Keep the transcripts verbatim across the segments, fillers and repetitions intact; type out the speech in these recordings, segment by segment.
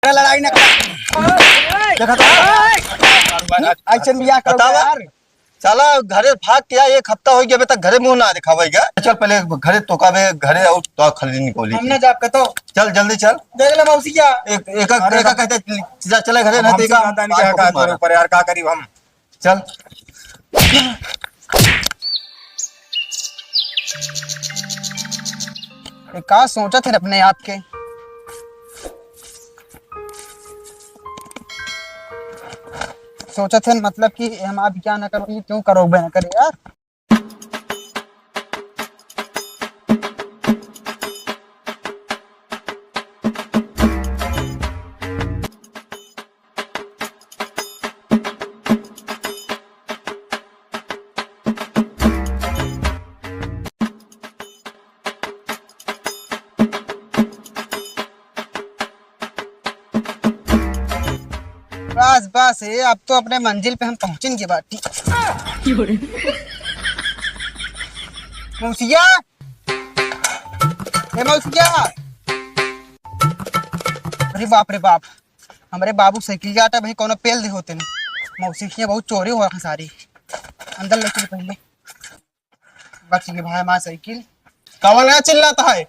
लड़ाई ना कर। देखा तो? ऐसे बियाह करो बतावा। यार। साला घरे भाग के आए, एक हफ्ता हो गया, अबे तक घरे मुंह ना दिखावे गया। चल पहले घरे तो का बे, घरे और तो खल्ली निकोली। हम ना जाब कतो। चल जल्दी चल। देख ले मौसी क्या। एक, एक, अरे एक बाप। कहते जा चले घरे, ना तो हमसे एक ज्यादा इनके हक हाथ पर ऊपर यार, का करी हम? चल। ये का सोचत है अपने आप के? सोचत है मतलब कि हम आप क्या ना करो, ये क्यों करो बे ना करे यार। बस, बस, ये अब तो अपने मंजिल पे हम पहुंचेंगे बाटी। मौसिया, ए मौसिया, अरे बाप रे बाप, हमरे बाबू साइकिल जाता भाई, कोनो पेल दे होते नहीं। मौसी के बहुत चोरी हो रहा सारी, अंदर लेके पहले। बच गए भाई हमारा साइकिल। कवन है चिल्लाता है?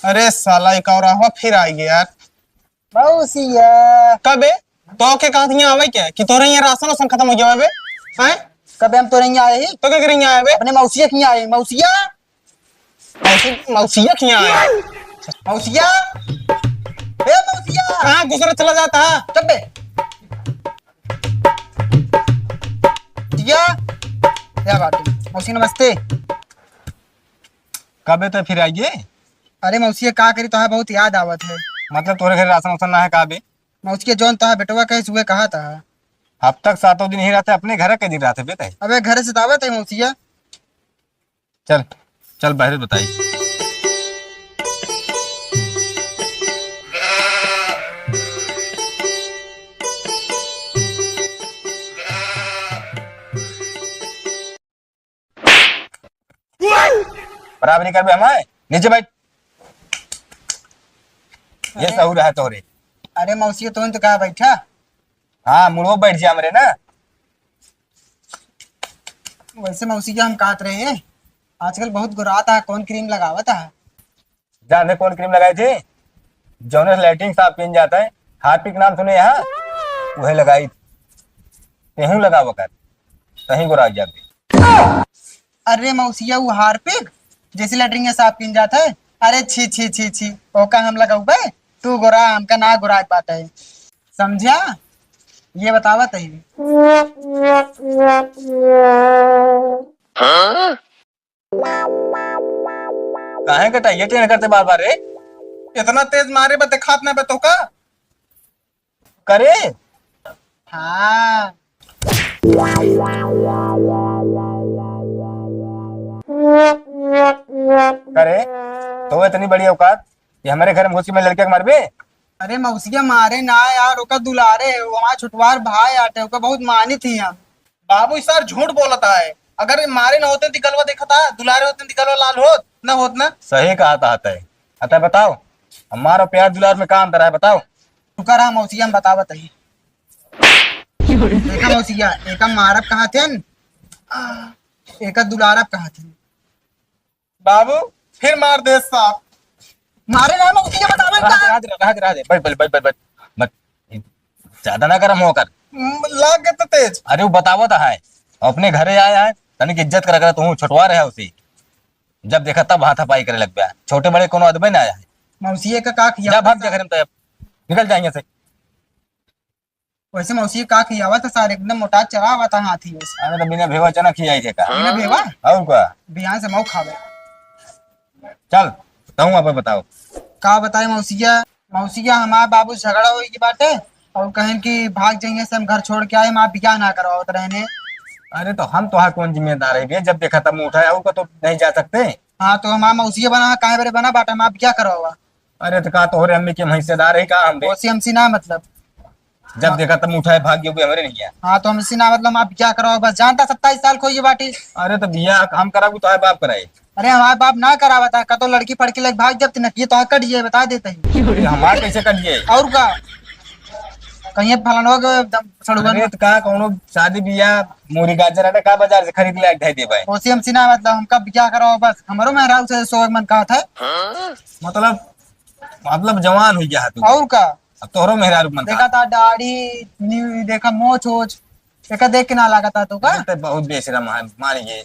अरे साला, एक और आवा फिर आई गया यार। मौसिया। कबे? तो के कहा यहाँ आवे क्या? कि तोरे यहाँ राशन वासन खत्म हो गया बे? हैं? कबे हम तोरे यहाँ आए ही? तो क्या करेंगे आए बे? अपने मौसिया के यहाँ आए, मौसिया। मौसी, मौसिया के यहाँ आए। मौसिया। ए मौसिया। कहाँ घुसरा चला जाता है? चुप बे। जिया, क्या बात है? मौसी नमस्ते। कबे तो फिर आइए। अरे मौसी, का करी, तोहार बहुत याद आवत है। मतलब तोरे घर राशन वासन ना है का बे? मौसी के जौन तोहार बेटवा कहे सुबह कहा था। हफ्ता के सातों दिन ही रहते, अपने घर के दिन रहते बेटा। अबे घर से तो आवत है मौसिया। चल, चल बाहर बताई। बराबरी करबे हमारे, नीचे बैठ। ये अरे। सहूर है तोरे। अरे मौसी, तुम तो कहा बैठा? हाँ, मुड़ो बैठ जा हमरे ना। वैसे मौसी, क्या हम कहत रहे, आजकल बहुत गोरात है, कौन क्रीम लगावत है? जाने कौन क्रीम लगाई थी? जौने से लैट्रिन साफ किन जाता है, हार्पिक नाम सुने यहाँ, वह लगाई। तेहू लगावा कर, तहीं गोरा जाबे। अरे मौसिया, वो हार्पिक जैसे लैट्रिन साफ किन जाता है। अरे छी, छी, छी, छी, ओका हम लगौबे? तू गोरा, हमका ना गोरा बात है, समझा? ये बतावत है। काहे कटाइए टेढ़ करते बार बार रे? इतना तेज मारे बा, देखात ना बा तोका? करे? हाँ। करे? तो इतनी बड़ी औकात कि हमारे घर में घुस के मैं लड़के के मारबे? अरे मौसिया, मारे ना यार, ओका दुलारे है, वो हमारा छोटवार भाई आटे, ओका बहुत मानित ही हम। बाबू, ई सार झूठ बोलत है। अगर मारे न होते त गलवा देखता, दुलारे होते त गलवा लाल होत, न होत ना? सही कहा था तय। अतः बताओ, हमारा प्यार दुलार में का अंतर है, बताओ? रुका रहा मौसिया, हम बतावत है। देखा मौसिया, एका मारब कहा थे न, एका दुलारब कहा थे न। बाबू, फिर मार दे साहब। मारे ना, मैं उसी के बतावे रह दे, का। रह दे, रह दे, रह दे। बैठ, बैठ, बैठ, बैठ, बैठ। मत, ज्यादा ना गरम हो कर। हम्म, लाग गए तो तेज। अरे, वो बतावत है, अपने घरे आया है, तनिक इज्जत करा कर, तू छोटवा रहे उसी। जब देखा तब हाथापाई करे लग गया। छोटे बड़े कोनो आदमी ना आया है। मौसी का का किया? जा, भाग जा घर में तो। निकल जा यहाँ से। वैसे मौसी का खियावा था सारे, एकदम मोटा चला हुआ था हाथी वैसे। अरे तो बिना भेवा चना खियाई थे का? बिना भेवा? और का? बिहान से मऊ खावे। चल, तहूँ अब बताओ। का बताए मौसिया? मौसिया, हमार बाबू झगड़ा होई की बाटे और कहन कि भाग जाइए से हम घर छोड़ के आए, हमार बियाह ना करवावत रहने। अरे तो हम तोहार कौन जिम्मेदार है बे? जब देखा तब मुँह उठाए, और का तो नहीं जा सकते। हाँ, तो हमार मौसिया बना, काहे बरे बना बाटे, हमार बियाह करवावा। अरे तो का तोहरे अम्मी के हम हिस्सेदार है का हम बे? मौसी हमसी ना मतलब। जब हाँ। देखा तब उठाए भाग गयो, कोई हमरे नहीं है। हाँ, तो हमसे ना मतलब, आप बियाह कराओ बस, जानता सत्ताईस साल खोइए बाटी। अरे तो बियाह हम कराबू तो है बाप कराए? अरे हमारे बाप ना करावत है, कतो लड़की फड़की लग भाग जब तक ये तो कट ये बता देते हैं। अरे हमार कैसे कट गए? और का? कहीं फलानो के दम सड़ुआ अरे ना। तो का कौनो शादी बियाह मूरी गाजर आटा का बाजार से खरीद ले ढाई देबे? ओसी हमसे ना मतलब, हमका बियाह कराओ बस, हमरो मेहरारू से सोए मन कहत है। मतलब, मतलब जवान हो गया है तू। और का? अब तोहरो मेहरारू मन देखा कहत था दाढ़ी, नी-, देखा मोछ ओछ, एका देख के ना लागत था तो का? ये तो बहुत बेशरम है, मान ये।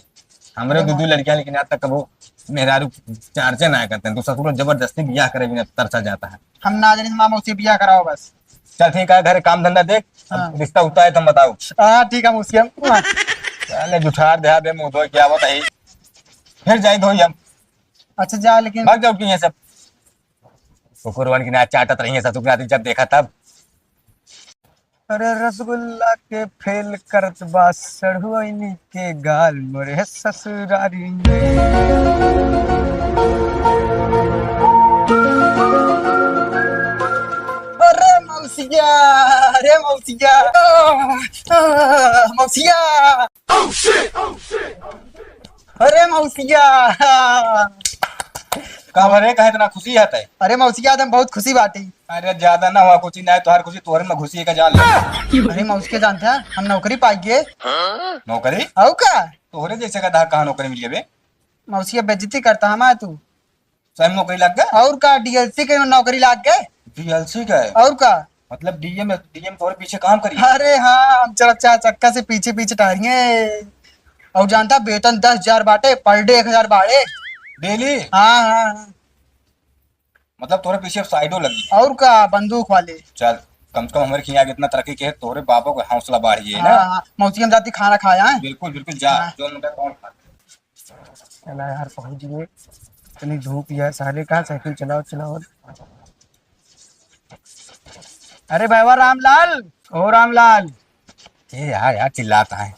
हमरे अरे दू दू लड़कियां, लेकिन आज तक कबो मेहरारू चर्चा ना करते हैं। तू ससुर जबरदस्ती बियाह करे बिना तरसा जाता है। हम ना जाने, मामा उसे बियाह कराओ बस। चल ठीक है, घर काम धंधा देख, अब हाँ। रिश्ता उठता है तो हम बताओ। हाँ, ठीक है, हम उसी हम पहले जुठार दे बे, मुंह धो के आवत है, फिर जाई धोई हम। अच्छा, जा, लेकिन भाग जाओ कि ये सब कुकुरवन की ना चाटत रही है ससुर के नाती, जब देखा तब। अरे रसगुल्ला के फेल करत बा सढ़ुआइनी के गाल मोरे ससुरारी में। अरे मौसिया, अरे मौसिया, आ, आ, मौसिया। अरे मौसिया। का भरे, काहे इतना खुशी है तै? अरे मौसिया, आज हम बहुत खुशी बाटी। अरे ज्यादा ना हुआ खुशी, ना है तोहार खुशी, तोहरे में घुसी का जान ले। अरे मौसिया, जानता है हम नौकरी पाई गए। नौकरी? और का? तोहरे जैसे का कहाँ नौकरी मिल गई बे? मौसिया बेइज्जती करता हमारे तू। सही में नौकरी लग गए? और का, डीएलसी के नौकरी लग गए। डीएलसी का है? और का? मतलब डीएम, डीएम तोरे पीछे काम करी? अरे हाँ, हम चढ़ चार चक्का से पीछे पीछे टहरिए। और जानता, वेतन दस हजार बाटे, पर डे एक हजार बाटे। डेली? हाँ, हाँ, हाँ। मतलब तोरे पीछे साइडो लगी? और का, बंदूक वाले। चल, कम से कम हमारे खियाँ के इतना तरक्की के है, तोरे बापों का हौसला बढ़ गया है ना? हाँ, हाँ, मौसी हम जाती खाना खाया है। बिल्कुल, बिल्कुल, जा, हाँ। जो मुंडा कौन खाते। चला यार, पहुंच गए। इतनी धूप यार, साले कहाँ साइकिल चलाओ, चलाओ। अरे बाबा रामलाल, ओ रामलाल। ए यार, यार चिल्लाता है।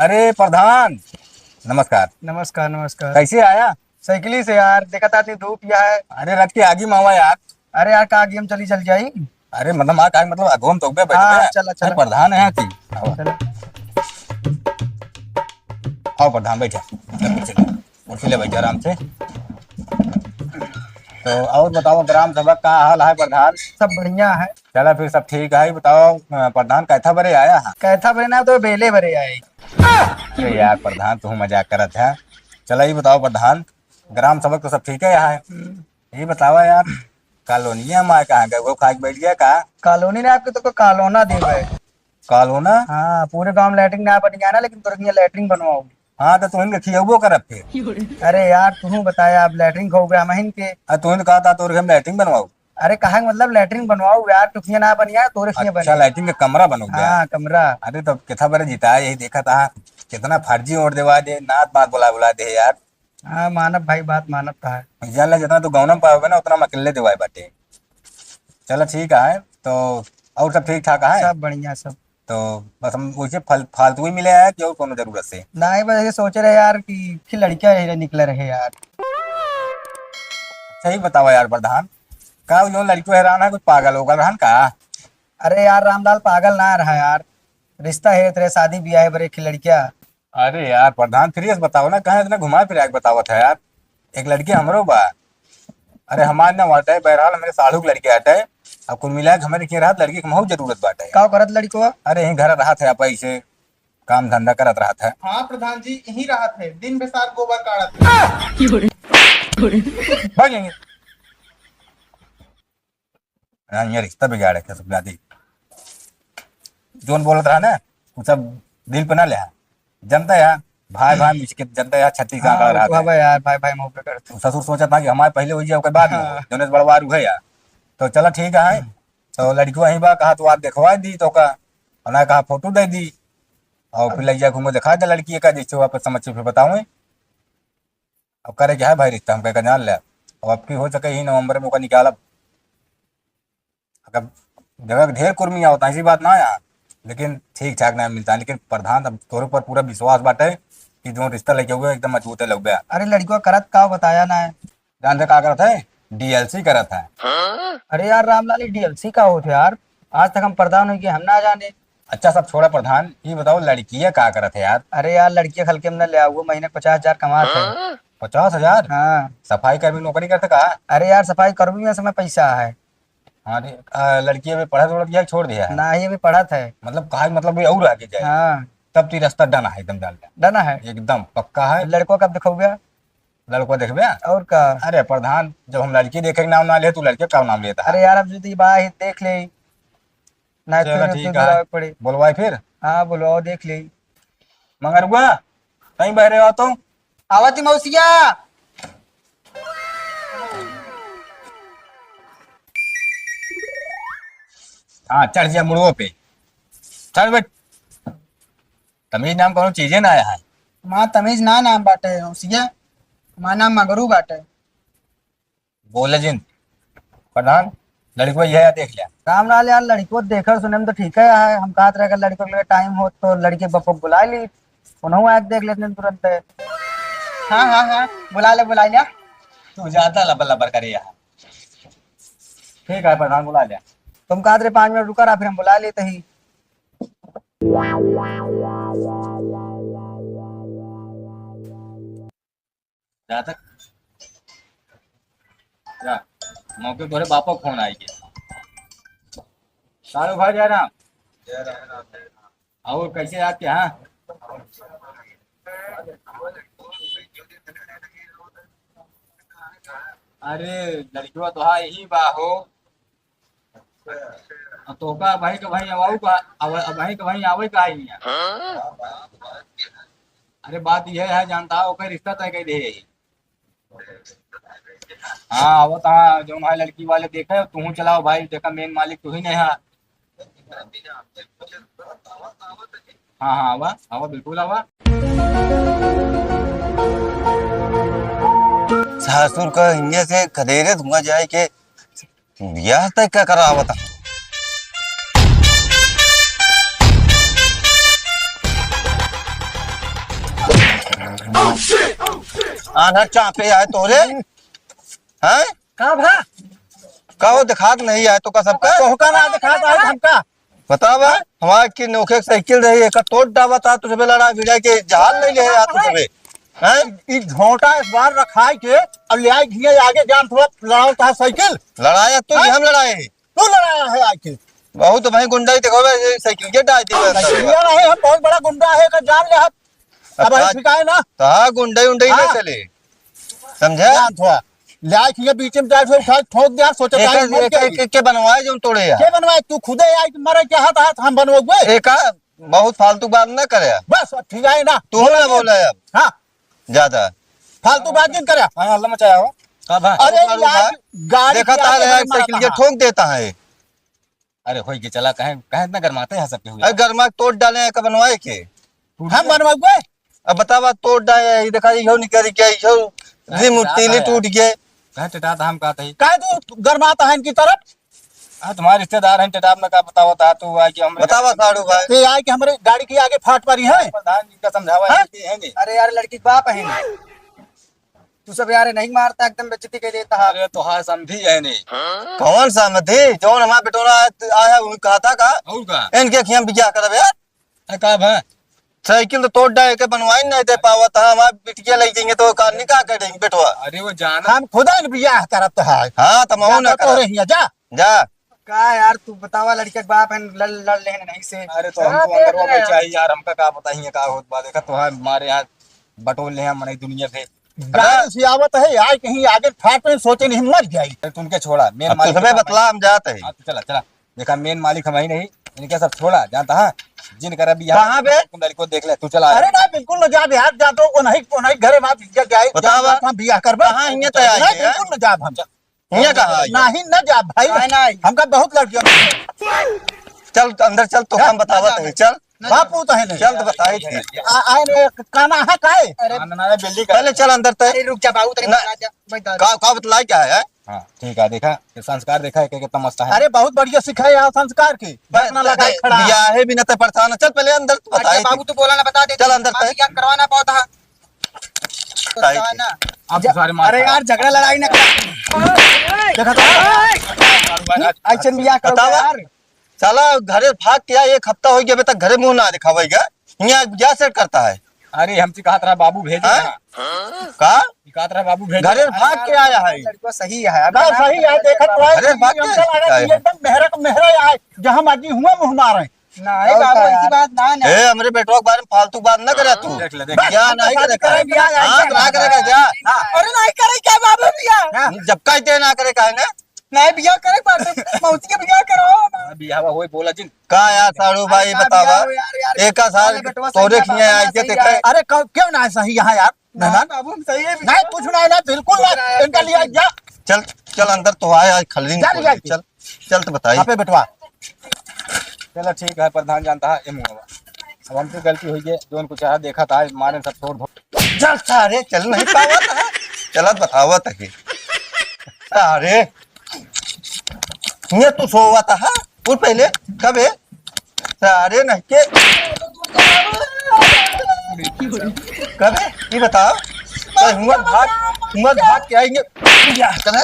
अरे प्रधान, नमस्कार। नमस्कार, नमस्कार। कैसे आया? साइकिल से यार, देखा था इतनी धूप या है। अरे रथ के आगे मावा यार। अरे यार, का आगे हम चली चल जाई? अरे मतलब, आ का मतलब, अगो हम तो उबे बैठे हाँ, हैं। चला, अरे चला। प्रधान है कि? आओ। चला। आओ प्रधान, बैठा। कुर्सी ले, कुर्सी ले, बैठा आराम से। तो और बताओ, ग्राम सभा का हाल है प्रधान? सब बढ़िया है। चला फिर, सब ठीक है। बताओ, अ, प्रधान कैथा बरे आया है? कैथा बरे ना, तो बेले बरे आए। अरे यार प्रधान, तू मजाक करत है। चला ये बताओ प्रधान, ग्राम सभा तो सब ठीक है यहाँ है। हम्म। ये बतावा यार, कॉलोनिया में कहाँ गए, वो खा के बैठ गया का? कॉलोनी ने आपके तो को कॉलोना दे गए। कॉलोना? हाँ, पूरे गांव में लैट्रिन ना बन गया ना, लेकिन तोरे के यहाँ लैट्रिन बनवाओ। हाँ, तो तू इनके खियबो करब फिर। अरे यार, तू बताया, अब लैट्रिन खो गया हम इनके। आ, तू इनके कहा था तोरे हम लैट्रिन बनवाओ। अरे कहा मतलब लैट्रिन बनवाओ यार, टुकिया ना बनिया, तोरे खिया अच्छा, बनिया। लैट्रिन का कमरा बनो गया? हाँ, कमरा। अरे तो कितना बड़े जीता है, यही देखा था, कितना फर्जी वोट देवा दे, नात बात बुला बुला दे यार। हाँ, मानब भाई, बात मानब का है। जान ले, जितना तू गौनम पावे ना, उतना हम अकेले देवाए बाटे। चलो ठीक है, तो और सब ठीक ठाक है? सब बढ़िया, सब। तो बस हम वैसे फल-, फालतू ही मिले आया कि और कोनो जरूरत से? नहीं, बस ये सोचे रहे यार कि, कि लड़कियां रहे, निकले रहे यार। सही बतावा यार प्रधान, का वो जो लड़कियों हैरान है, कुछ पागल होगल रहन का? अरे यार रामलाल, पागल ना रहा यार, रिश्ता है तेरे, शादी ब्याह है बरे की लड़कियां। अरे यार प्रधान, फिर ये बताओ ना, कहाँ इतना घुमा फिरा के बतावत है यार? एक लड़की हमरो बा। अरे हमार ना बाटे, बहरहाल हमरे साढ़ू के लड़की आटे। अब कुल मिला के हमरे के रहत लड़की के महू जरूरत बाटे। का करत लड़कवा? अरे यहीं घर रहत है, आप ऐसे काम धंधा करत रहत है। हाँ प्रधान जी, यहीं रहत है, दिन भर सार गोबर काढ़त है। भाग जाएंगे। हाँ, ये रिश्ता बिगाड़े के सब जाती। जोन बोलत रहा ना, वो सब दिल पे ना ले। जनता है, भाई भाई मिस के जनता है, छत्तीस हाँ, आंकड़ा वो रहा तो था। हवा यार, भाई भाई मुंह पे करते। ससुर सोचा था कि हमारे पहले हो जाए, ओकर बाद में हो। हाँ। जोनेस बड़वार हुए यार। तो चला ठीक है, हम्म। तो लड़कियों वहीं बा, कहा तो आप देखवा दी तो का, और ना कहा फोटो दे दी, और फिर ले जाके घूमो दिखा दे लड़की का, जिससे वापस समझ से फिर बताऊँ। अब करे क्या है भाई रिश्ता, हम कह के जान ले। अब अब की हो सके ही नवंबर में ओका निकालब। अगर जगह के ढेर कुर्मी आवता, ऐसी बात ना यार, लेकिन ठीक ठाक ना मिलता है। लेकिन प्रधान, अब तोरे पर पूरा विश्वास बाटे कि जो रिश्ता लेके हुए एकदम मजबूत है लौबे। अरे लड़कियों करत का बताया ना है। जान से का करत है? डीएलसी करत है। अरे यार रामलाल, ये डीएलसी का होत है यार? आज तक हम प्रधान होइके हम ना जाने। अच्छा, सब छोड़ा प्रधान, ई बताओ लड़किया का करत है यार? अरे यार, लड़किया खल के हमने ले आओ, वो महीने पचास हजार कमात है। पचास हजार? हाँ। सफाई कर्मी नौकरी करत का? अरे यार, सफाई कर्मी में समय पैसा है। हाँ रे, आ, लड़की अभी पढ़त वढ़त या छोड़ दिया है? नाही, अभी पढ़त है। मतलब, कहा मतलब, ये और आगे जाए। हाँ। तब तो ये रास्ता डन है, एकदम जान ले। डन है? एकदम पक्का है। लड़को कब दिखाओगे? लड़को देखबे? और का? अरे प्रधान, जब हम लड़की देखे के नाम ना ले, तू लड़के का नाम लेता है? अरे यार, अब जो तू बा ही देख ले, ना चलो, फिर ठीक तू है। बुलावे पड़े। बुलवाए फिर? हाँ, बुलवाओ, देख ले। मंगरुआ, कहीं बहरे हो तुम? आवती मौसिया। हाँ, चढ़ जा मुड़वो पे। चढ़ बैठ। तमीज नाम कौनो चीजे ना आया है। माँ तमीज ना नाम बाटे मौसिया। माँ नाम मगरू बाटे। बोले जिन। प्रधान, लड़को यह है, देख लिया। राम लाल यार, लड़को देखे सुने में तो ठीक है, हम कहत रहे अगर लड़को के लिए टाइम हो तो लड़के बप्पो को बुला ली, उन्हों आके देख लेते हैं तुरंत। हाँ, हाँ, हाँ, बुला ले, बुला लिया। तू ज्यादा लबर लबर करे यहाँ। ठीक है प्रधान, बुला लिया। तुम कहत रहे पाँच मिनट रुका रहा, फिर हम बुला लेते ही। जा तक। जा। मौके तोरे बापा फोन आई के। सारू भाई जय राम। और कैसे याद किया, हाँ? अरे, लड़किया तो हाँ यही बा हो। अब तोहका अबहीं के अबहीं आवे का, अब, अबहीं के अबहीं आवे का ही नहीं है। अरे बात यह है, जानता है, ओकर रिश्ता तय कर दे यही। हाँ, आवत हाँ, जो हमारे लड़की वाले देखे, तू चलाओ भाई, देखा मेन मालिक तू ही नहीं है। हाँ, हाँ, आवा, आवा, बिल्कुल आवा। सासुर का हिंगे से खदेरे धुआं जाए के बियाह तय का करावत है? आन्हर चापे आए तोरे, हैं? का भा? का हो, दिखात नहीं आए तो का सबका? तोहका ना दिखात आए हमका। बतावा, हमार की नोखे साइकिल रही, एकर तोड़ डाबा था, तुझे लड़ा भिड़ा के जहाज ले ले यार तुझे। हैं? ई झोंटा इस बार रखाई के और ले आई घिया आगे जान थोड़ा लड़ाओ था साइकिल। लड़ाया तू, हैं? हम लड़ाए। तू लड़ाया है आके। बहुत भाई गुंडा ही देखो बे, ये साइकिल के डाल दिया अंदर। साइकिल रहे, हम बहुत बड़ा गुंडा है, का जान ले हम। अब भाई अच्छा, ठिकाए ना। तो हाँ, गुंडा ही उंडा ही ना हाँ। चले। समझा? जान थोड़ा। ले आए कि ये बीच में जाए, उठा, ठोक दिया, सोचा एका, काहे मर एका, गई? एका, के बनवाए जो तोड़े यार। के बनवाए? तू खुदे आए कि मरे के हाथ, हाथ हम बनवाओगे? एका बहुत फालतू बात ना करे। बस, अब ठिकाए ना। तू ना बोला अब। हाँ। ज्यादा। फालतू बात जिन करे। हाँ, हल्ला मचाया हो। का भा? अरे, और यार, का? गाड़ी देखा के था आगे यार, हमें साइकिल के मारा ठोक देता है। अरे, होई के चला, कहे, कहे इतना गरमाते हैं सबके हुए। अरे, गरमा तोड़ डाले हैं, का बनवाए के? हम बनवाए? अब बतावा, तोड़ डाले, ये देखा, यो निकल गया, यो अरे, रिम टटाता तीली है टूट यार। गए। कहे टटाता हम कहते ही। कहे तू गरमाता है इनकी तरफ? हाँ, तुम्हारे रिश्तेदार हैं, टटाप में का बतावा था, तू आए कि हम बतावा साड़ू भाई। ते आए कि हमरे गाड़ी के आगे फाट पारी है। प्रधान जी का समझावा हाँ? है कि है नहीं? अरे यार, लड़की के बाप है नहीं। तू सब यार नहीं मारता, एकदम बेइज्जती के देता है। अरे तोहार समधी है नहीं। कौन समधी? जौन हमारा बेटोरा आया, आया, उन्हीं कहा था का? और का? इनके खियां बियाह करब यार। अरे का भा? साइकिल तो तोड़ डाले के बनवाई नहीं दे पावत है, हमार बिटिया लग जाएंगे तो का निकाह कर देंगे बेटवा। अरे वो जाना। हम खुदा ने बियाह करत है। हाँ, तो मऊ ना जा, तो करत। रही है, जा। जा। का यार, तू बतावा, लड़के के बाप है, लड़, लड़ लेहन नहीं से। अरे तो हाँ, हमको देख अंदरवा ले। बैठा है यार, हमका का बताइए का होत बा, देखा तो है, हमारे यहाँ बटोर ले हैं, मने दुनिया से। गाड़ी से आवत है, आए कहीं आगे फाट में सोचे नहीं मर जाई। अरे तुमके छोड़ा, मेन अब मालिक तुझे का बतला, हम जाते हैं। हाँ, तू चला, चला। देखा, मेन मालिक हम ही नहीं, इनके सब छोड़ा, जानता है? जिन कर अभी यहाँ कहाँ बे? तुम लड़को देख ले, तू चला। अरे ना, बिल्कुल ना जाब यार, जा तो उन्हीं, उन्हीं घरे बाप इज्जत जाए, बतावा। जा, हम बियाह करबे। कहाँ हियाँ तैयार नहीं, है? बिल्कुल ना जाब हम। हियाँ कहाँ आई? नहीं, ना जाब भाई। नहीं, नहीं। हमका बहुत लड़कियों चल, अंदर चल, तो जा, हम बतावा जा, तनी, चल। बापू तो है नहीं। चल, तो बताई थी। आ, आए रे, काना है काहे? अरे, ना, ना, बिल्ली का। पहले चल अंदर तय। अरे, रुक जा बाबू, तनी ना। बता जा, बता जा। का, का बतलाई क्या है? हाँ, ठीक है, देखा, ये संस्कार देखा है, कितना मस्त है। अरे, बहुत बढ़िया सिखाए यार संस्कार के। बस, इतना लगाई खड़ा। बियाहे भी ना ते परेशान, चल पहले अंदर तो अच्छा, बताई बाबू, थी। तू बोला ना, बता दे। चल अंदर बात तय। याद करवाना पड़ता है। बताई थी। ना। आप तो सारे मार अरे खा। यार, झगड़ा लड़ाई ना कर। देखा तो? आज से बियाह करो बतावा। यार। साला घरे भाग के आया, एक हफ्ता होइ गया, अबे तक घरे मुँह ना दिखावइ गा। हियाँ क्या सेट करता है? अरे, हमसे कहत रहा बाबू भेजे हैं? ना। का? कहत रहा बाबू भेजे। घरे भाग के आया है। लड़का सही है। का सही है? देखत तो है, घरे भाग के अंकल आ गए, आया है। एकदम मेहरा का मेहरा आए, जहाँ मर्जी हुआ मुँह मारे। नहीं बाबू, ऐसी बात ना, ना। ए, हमरे बेटवा के बारे में फालतू बात ना करे तू। देख ले, देख। क्या नहीं करे का? हाँ, ना करे का क्या? अरे नहीं करे क्या बाबू भैया? जब का ही ते ना करे का है ना? नहीं, बियाह करे के बाटे, मौसी के बियाह कराओ। हाँ, बियाह होई, बोला जिन। का यार साढ़ू भाई, अरे का बतावा। बियाह हो यार, यार। एका साल अरे बेटवा तोरे सही खिया बात है, आई के सही देखा है। है। अरे क्यों, क्यों ना सही यहाँ यार? ना, मेहमान? बाबू, हम सही है, नहीं, कुछ नहीं, ना, बिल्कुल ना। इनका लिया जा। चल, चल अंदर तो आए, आज खलरी जा, निकल जा। गई। चल, चल तो बताई। यहाँ पे बेटवा। चलो ठीक है, प्रधान जानता है, ये मुंगवा। अब हमसे गलती हुई है, जो उनको चाहा देखा था, मारे सब छोड़ दो। चल सारे, चल नहीं पावत है। चलत बतावत है। सारे, ये तू सोवत है? उठ पहले, कबे? सारे नहीं के। कबे? ये बताओ। तो हुआ भाग, हुआ भाग के आएंगे। या, चल।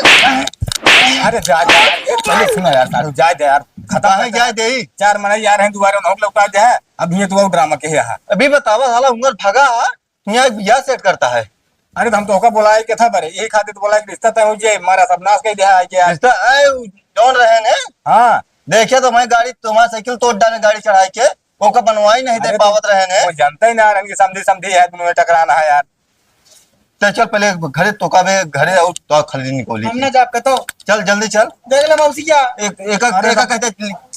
अरे जा, जा, ए, पहले सुना यार, साढ़ू, जाए दे यार, खत्म काहे कर दे। जाए दे? चार मनई यार हैं, दोबारा नौक लौटा दे है। अब ये तो वो ड्रामा के है। अभी बतावा साला, हुआ भागा है। यहाँ एक बियाह सेट करता है। अरे, तो हम तो ओका बोलाए के था बरे, यही खातिर तो बोलाए कि रिश्ता तय हो जाए, हमारा सब नाश कर दिया है क्या? रिश्ता, ए, उ जौन रहे ने? हाँ। देखे तो मैं गाड़ी, तुम्हारा साइकिल तोड़ डाले गाड़ी चढ़ाई के, ओका बनवाई नहीं दे अरे, तो पावत रहे ने। वो जानते ही ना यार, इनकी समधी समधी है, दोनों में टकराना है यार। चल, चल, पहले घरे तो का बे, घरे और तो खरीदी निकोली। हम ना जाब कतो। चल, जल्दी चल। देख ले मौसी क्या? एक, एक, अरे, एक, कहते,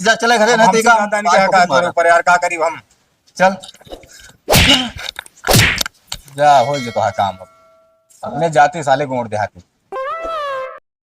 जा, चले घरे, अब नहीं तो हमसे एक ज्यादा नहीं आज क्या, बहुत का मारा। ऊपर यार, का करी हम? चल। जा, हो गया तो काम अब। अपने जाते साले गोड़ देहाती।